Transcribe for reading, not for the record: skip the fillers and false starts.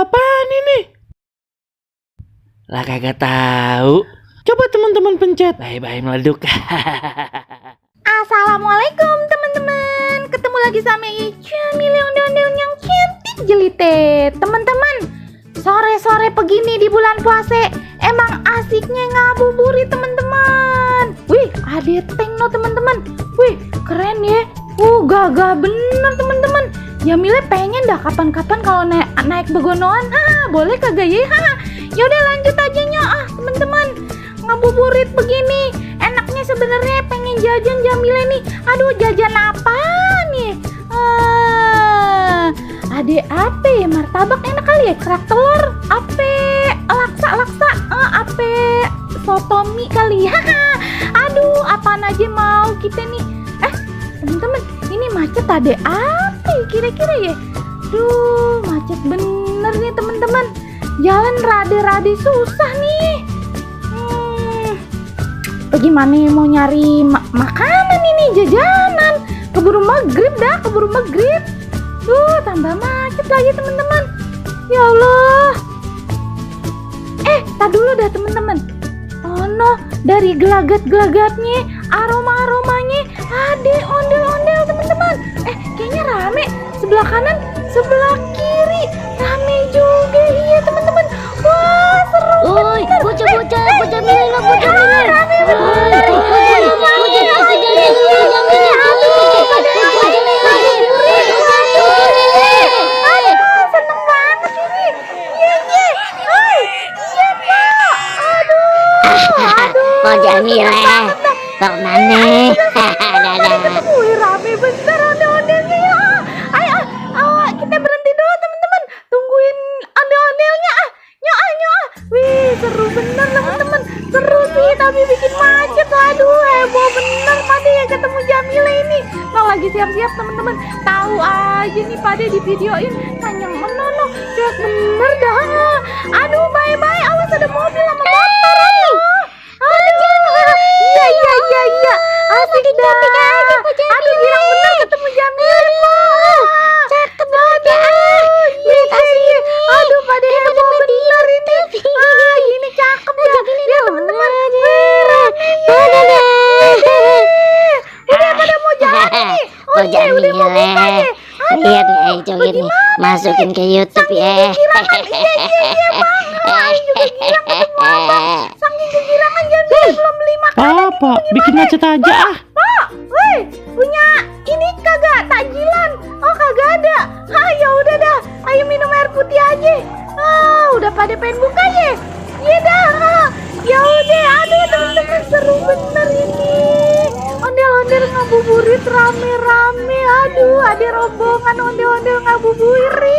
apaan ini? Lah kagak tahu. Coba teman-teman pencet. Bye-bye meleduk. Assalamualaikum teman-teman. Ketemu lagi sama Ica Milih ondel-ondel yang cantik jelite. Teman-teman, sore-sore begini di bulan puasa emang asiknya ngabuburit teman-teman. Wih, ada tank no teman-teman. Wih, keren ya. Gagah bener teman-teman. Jamile pengen dah kapan-kapan kalau naik begonoan. Boleh kagak ya? Yaudah lanjut aja nyo teman-teman. Ngabuburit begini enaknya sebenarnya pengen jajan Jamile nih. Aduh, jajan apa nih? Ada apa ya? Martabak enak kali ya, kerak telur, apa laksa, apa sotomi kali ya. Aduh, apaan aja mau kita nih. Teman-teman, ini macet ada apa ya kira-kira ya? Duh, macet bener nih teman-teman. Jalan rada-rada susah nih. Bagaimana mau nyari makanan ini, jajanan? Keburu maghrib. Duh, tambah macet lagi teman-teman. Ya Allah. Tak dulu dah teman-teman. Oh no, dari gelagat-gelagatnya, aroma-aromanya ada ondel-ondel teman-teman. Kayaknya rame. Sebelah kanan, sebelah kiri rame juga. Iya teman-teman. Wah, seru. Oi, bocah-bocah, bocah Mile. Rame bener. Seneng banget ini. Iya. Bocah Mile, pernah nih. Wih, rame bener ondel-ondelnya ya. Ayo, kita berhenti dulu teman-teman. Tungguin ondel-ondelnya. Nyo. Wih, seru bener teman-teman. Seru sih, tapi bikin macet. Waduh, heboh bener pada ya ketemu Jamile ini. Nah, lagi siap-siap teman-teman. Tahu aja nih pada di videoin. Tanyang menono, cuek bener dah. Aduh, bye-bye. Awas ada mobil sama motor. Iya. Asik dah. Aduh, bilang bener ketemu Jamile. Cakep banget. Iya. Aduh, pada heboh bener ini. Ini cakep ya. Lihat teman-teman. Udah pada mau jalan nih. Bocah Udah mau buka Mile, nih. lihat nih, coba nih, masukin ke YouTube ya. Iya bang. Juga girang ketemu abang. Saking kegirangan Jamile belum beli makanan. Apa? Bikin macet aja ah. Pak, woi, punya ini kagak takjilan? Oh, kagak ada. Ya udah dah. Ayo minum air putih aja. Udah pada pengen buka ya? Iya dah. Ya udah, aduh teman-teman seru bener ini. Ondel-ondel ngabuburit rame-rame. Aduh, ada rombongan ondel-ondel ngabuburit.